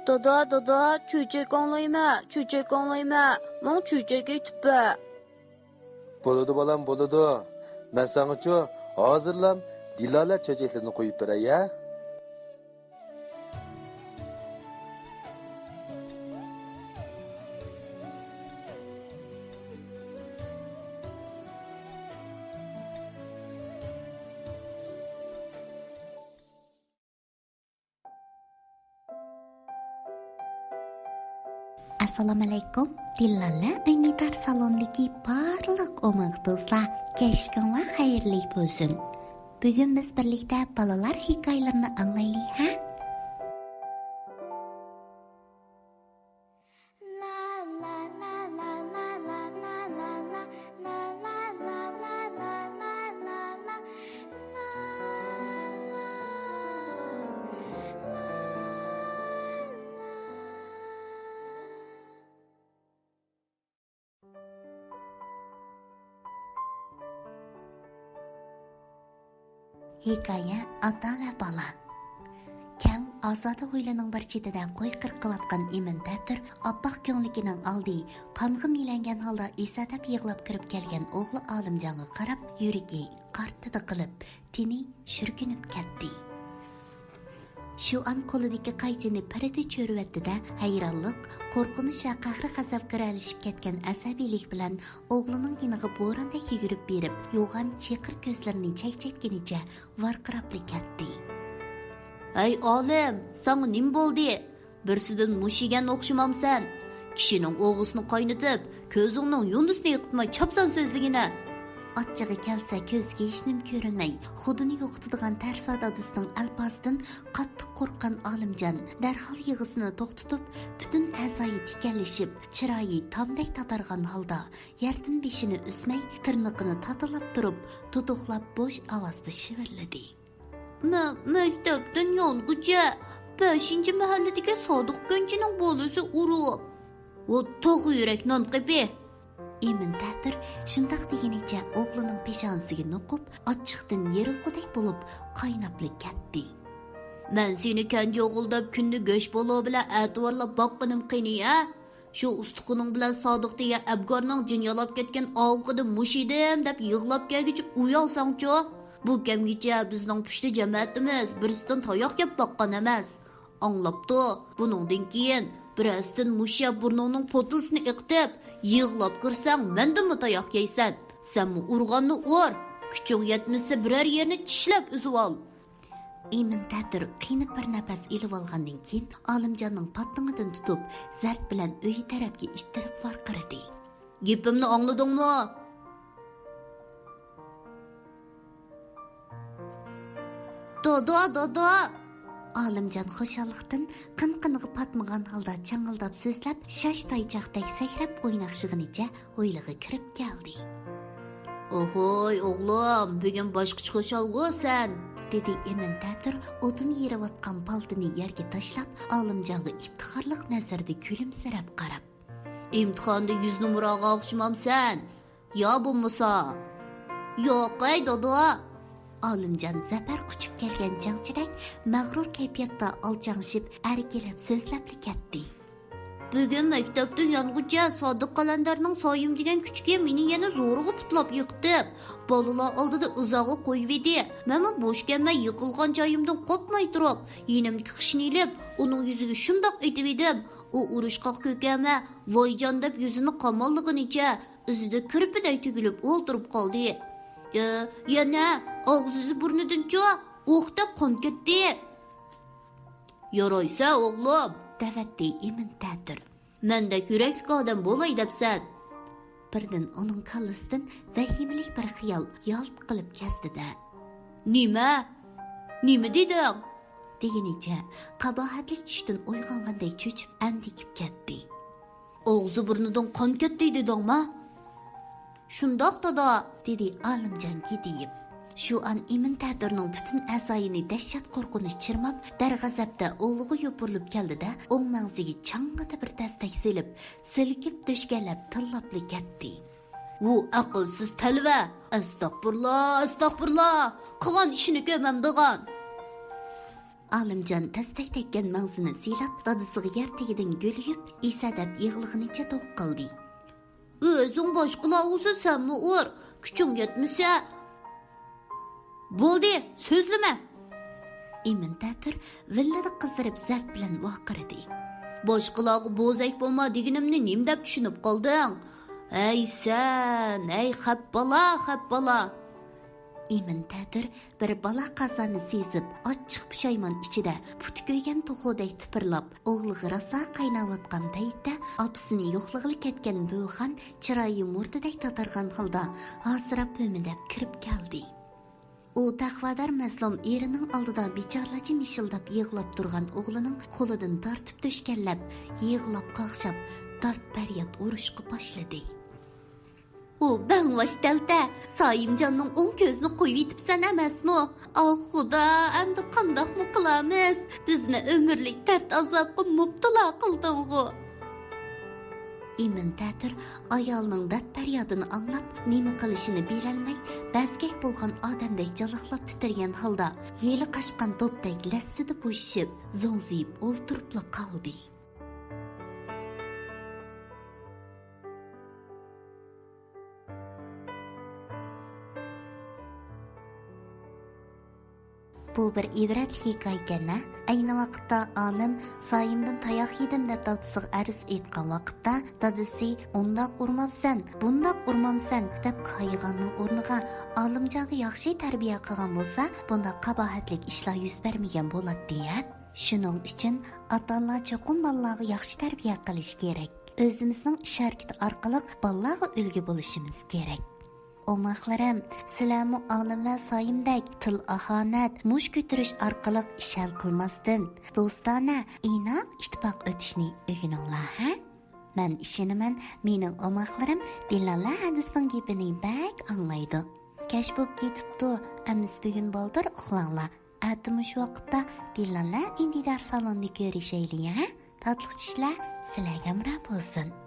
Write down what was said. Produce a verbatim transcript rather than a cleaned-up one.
دادا، دادا، چۆچەك ئاڭلايمەن، چۆچەك ئاڭلايمەن، ماڭا چۆچەك ئېيتىپ بەر. بولىدۇ بالام، بولىدۇ. مەن ساڭىچۇ ھازىرلا دىلالە چۆچەكلىرىنى قويۇپ بېرەي ھە. ئەسسالامۇئەلەيكۇم، دىلالە ئەينىدار سالونىدىكى بارلىق ئوماق دوستلار، كەچلىكىڭلار خەيرلىك بولسۇن. بۈگۈن بىز بىرلىكتە بالىلار ھېكايىلىرىنى ئاڭلايلى ھە. ھېكايە ئاتا ۋە بالا. كەڭ، ئازادە ھويلىنىڭ بىر چېتىدە قوي قىرقىۋاتقان ئىمىن تەتۈر ئاپئاق كۆڭلىكىنىڭ ئالدى قانغا مىلەنگەن ھالدا ئېسەدەپ يىغلاپ كىرىپ كەلگەن ئوغلى ئالىمجانغا قاراپ، يۈرىكى قارتىدى قىلىپ، تېنى شۈركۈنۈپ كەتتى. شۇ ئان قولىدىكى قايچىنى پەردە چۆرۈۋەتتى-دە، ھەيرانلىق، قورقۇنچ ۋە قەھرى-غەزەپ گىرەلىشىپ كەتكەن ئەسەبىيلىك بىلەن ئوغلىنىڭ يېنىغا بوراندەك يۈگۈرۈپ بېرىپ، يوغان چېقىر كۆزلىرىنى چەكچەيتكىنىچە ۋارقىراپلا كەتتى. ھەي ئالىم، ساڭا نېمە بولدى؟ بىرسىدىن مۇش يېگەن ئوخشىمامسەن؟ كىشىنىڭ ئوغىسىنى قاينىتىپ، كۆزۈڭنىڭ يۇندىسىنى ئېقىتماي چاپسان سۆزلىگىنە! ئاچچىقى كەلسە كۆزىگە ھېچنېمە كۆرۈنمەي، خۇدىنى يوقىتىدىغان تەرسا دادىسىنىڭ ئەلپازىدىن قاتتىق قورققان ئالىمجان دەرھال يىغىسىنى توختىتىپ، پۈتۈن ئەزايى تىكەنلىشىپ، چىرايى تامدەك تاتارغان ھالدا يەردىن بېشىنى ئۈزمەي، تىرنىقىنى تاتىلاپ تۇرۇپ، دۇدۇقلاپ بوش ئاۋازدا شىۋىرلىدى. مە-، مەكتەپتىن يانغۇچە بەشىنچى مەھەللىدىكى سادىق كۆنچىنىڭ بالىسى ئۇرۇپ. ۋۇ توغ يۈرەك نان قېپى! ئىمىن تەتۈر شۇنداق دېگىنىچە ئوغلىنىڭ پېشانىسىگە نوقۇپ، ئاچچىقتىن يېرىلغۇدەك بولۇپ قايناپلا كەتتى. مەن سېنى كەنجى ئوغۇل دەپ كۈندە گۆش پولۇ بىلەن ئەتىۋارلاپ باققىنىم قېنى ھە؟ شۇ ئۇستىخىنىڭ بىلەن سادىق دېگەن ئەبگارنىڭ جىن يالاپ كەتكەن ئاۋۇقىدىن مۇش يېدىم دەپ يىغلاپ كەلگۈچە ئۇيالساڭچۇ؟ بۇ كەمگىچە بىزنىڭ پۇشتى جەمەتىمىز بىرسىدىن تاياق يەپ باققان ئەمەس. ئاڭلاپتۇ، بۇنىڭدىن كېيىن بىرەرسىدىن مۇش يەپ بۇرنۇڭنىڭ پوتۇلىسىنى ئېقىتىپ، يىغلاپ كىرسەڭ مەندىنمۇ تاياق يەيسەن. سەنمۇ ئۇرغاننى ئۇر، كۈچۈڭ يەتمىسە بىرەر يېرىنى چىشلەپ ئۈزۈۋال. ئىمىن تەتۈر قىينىپ بىر نەپەس ئېلىۋالغاندىن كېيىن، ئالىمجاننىڭ پاتىڭىدىن تۇتۇپ، زەرب بىلەن ئۆيى تەرەپكە ئىتتىرىپ ۋارقىرىدى. گېپىمنى ئاڭلىدىڭمۇ؟ دادا، دادا! ئالىمجان خۇشاللىقتىن قىن-قىنىغا پاتمىغان ھالدا چاڭىلداپ سۆزلەپ، شاش تايچاقتەك سەكرەپ ئويناقشىغىنىچە ھويلىغا كىرىپ كەلدى. ئوھوي، ئوغلۇم، بۈگۈن باشقىچە خۇشالغۇ سەن! دېدى ئىمىن تەتۈر ئوتۇن يېرىۋاتقان پالتىنى يەرگە تاشلاپ، ئالىمجانغا ئىپتىخارلىق نەزەردە كۈلۈمسىرەپ قاراپ. ئىمتىھاندا يۈز نومۇرغا ئوخشىمامسەن؟ يا بولمىسا؟ ياقەي، دادا! ئالىمجان زەپەر قۇچۇپ كەلگەن جەڭچىدەك مەغرۇر كەيپىياتتا ئالچاڭشىپ، ئەركىلەپ سۆزلەپلا كەتتى. بۈگۈن مەكتەپتىن يانغۇچە سادىق قەلەندەرنىڭ سايىم دېگەن كۈچۈكى مېنى يەنە زورىغا پۇتلاپ يىقىتىپ، بالىلار ئالدىدا ئىزاغا قويۇۋىدى. مەنمۇ بوش كەلمەي يىقىلغان جايىمدىن قوپماي تۇرۇپ، يېنىمدىكى خىشنى ئېلىپ، ئۇنىڭ يۈزىگە شۇنداق ئېتىۋىدىم، ئۇ ئۇرۇشقاق كۆكەمە، ۋايجان دەپ يۈزىنى قاماللىغىنىچە، ئىزىدا كىرپىدەك تۈگۈلۈپ ئولتۇرۇپ قالدى. يە-، يەنە ئاغزى بۇرنىدىنچۇ ئوقتەك قان كەتتى. يارايسەن، ئوغلۇم، دەۋەتتى ئىمىن تەتۈر. مەندەك يۈرەكلىك ئادەم بولاي دەپسەن. بىردىن ئۇنىڭ كاللىسىدىن ۋەھىمىلىك بىر خىيال يالت قىلىپ كەتتى-دە. نېمە؟ نېمە دېدىڭ؟ دېگىنىچە قاباھەتلىك چۈشتىن ئويغانغاندەك چۆچۈپ ئەندىكىپ كەتتى. ئاغزى بۇرنىدىن قان كەتتى دېدىڭما؟ شۇنداق، دادا، دېدى ئالىمجان گىدىيىپ. شۇ ئان ئىمىن تەتۈرنىڭ پۈتۈن ئەزايىنى دەھشەت قورقۇنچ چىرماپ، دەرغەزەپتە ئوغلىغا يوپۇرۇلۇپ كەلدى-دە، ئوڭ مەڭزىگە چاڭڭىدە بىر دەستەك سېلىپ، سىلكىپ دۆشكەلەپ تىللاپلا كەتتى. ۋۇ ئەقىلسىز تەلۋە! ئەستەغپۇرۇللا، ئەستەغپۇرۇللا! قىلغان ئىشىنى كۆرمەمدىغان! ئالىمجان تەستەك تەگكەن مەڭزىنى سىيلاپ، دادىسىغا يەر تېگىدىن گۈلىيىپ، ئېسەدەپ يىغلىغىنىچە توققالدى. ئۆزۈڭ باشقىلارغا ئۇرسا سەنمۇ ئۇر، كۈچۈڭ يەتمىسە. بولدى، سۆزلىمە! ئىمىن تەتۈر ۋىللىدە قىزىرىپ زەرد بىلەن ۋارقىرىدى. باشقىلارغا بوزەك بولما دېگىنىمنى نېمە دەپ چۈشىنىپ قالدىڭ؟ ھەي سەن، ھەي خەپ بالا، خەپ بالا! ئىمىن تەتۈر بىر بالا قازانى سېزىپ، ئاچچىق پۇشايمان ئىچىدە پۇتى كۆيگەن توخۇدەك تىپىرلاپ، ئوغلىغا راسا قايناۋاتقان پەيتتە ئاپىسىنى يوقلىغىلى كەتكەن بۆخان چىرايى مۇردىدەك تاتارغان ھالدا ھاسىراپ ھۆمۈدەپ كىرىپ كەلدى. ئۇ تەقۋادار مەزلۇم ئېرىنىڭ ئالدىدا بىچارىلارچە مىشىلداپ يىغلاپ تۇرغان ئوغلىنىڭ قولىدىن تارتىپ تۆشكەنلەپ، يىغلاپ قاقشاپ، دارت پەرياد ئۇرۇشقا باشلىدى. ئۇ بەڭۋاش دەلتە، سايىمجاننىڭ ئوڭ كۆزىنى قويۇۋېتىپسەن ئەمەسمۇ؟ ئاھ خۇدا، ئەمدى قانداقمۇ قىلارمىز؟ بىزنى ئۆمۈرلۈك دەرد ئازابقا مۇپتىلا قىلدىڭغۇ. ئىمىن تەتۈر ئايالىنىڭ دەرد پەريادىنى ئاڭلاپ، نېمە قىلىشىنى بىلەلمەي، بەزگەك بولغان ئادەمدەك جالاقلاپ تىترىگەن ھالدا، يېلى قاچقان توپتەك لەسسىدە بوشىشىپ، زوڭزىيىپ ئولتۇرۇپلا قالدى. بۇ بىر ئىبرەتلىك ھېكايىكەن-ھە. ئەينى ۋاقىتتا ئالىم سايىمدىن تاياق يېدىم دەپ دادىسىغا ئەرز ئېيتقان ۋاقىتتا، دادىسى ئۇنداق ئۇرمامسەن، بۇنداق ئۇرمامسەن دەپ قايىغاننىڭ ئورنىغا ئالىمجانغا ياخشى تەربىيە قىلغان بولسا، بۇنداق قاباھەتلىك ئىشلار يۈز بەرمىگەن بولاتتى-ھە. شۇنىڭ ئۈچۈن ئاتا-ئانىلار چوقۇم بالىلارغا ياخشى تەربىيە قىلىشى كېرەك. ئۆزىمىزنىڭ ئىش-ھەرىكىتى ئارقىلىق بالىلارغا ئۈلگە بولۇشىمىز كېرەك. ئوماقلىرىم، سىلەرمۇ ئالىم ۋە سايىمدەك تىل ئاھانەت، مۇش كۆتۈرۈش ئارقىلىق ئىش ھەل قىلماستىن، دوستانە، ئىناق، ئىتتىپاق ئۆتۈشنى ئۆگىنىڭلار، ھە؟ مەن ئىشىنىمەن، مېنىڭ ئوماقلىرىم دىلالە ھەدىسنىڭ گېپىنى بەك ئاڭلايدۇ. كەچ بوپ كېتىپتۇ، ئەمىسە بۈگۈن بالدۇر ئۇخلاڭلار. ئەتە مۇشۇ ۋاقىتتا دىلالە ئۈندىدار سالونىدا كۆرۈشەيلى، ھە؟ تاتلىق چۈشلەر سىلەرگە ھەمراھ بولسۇن.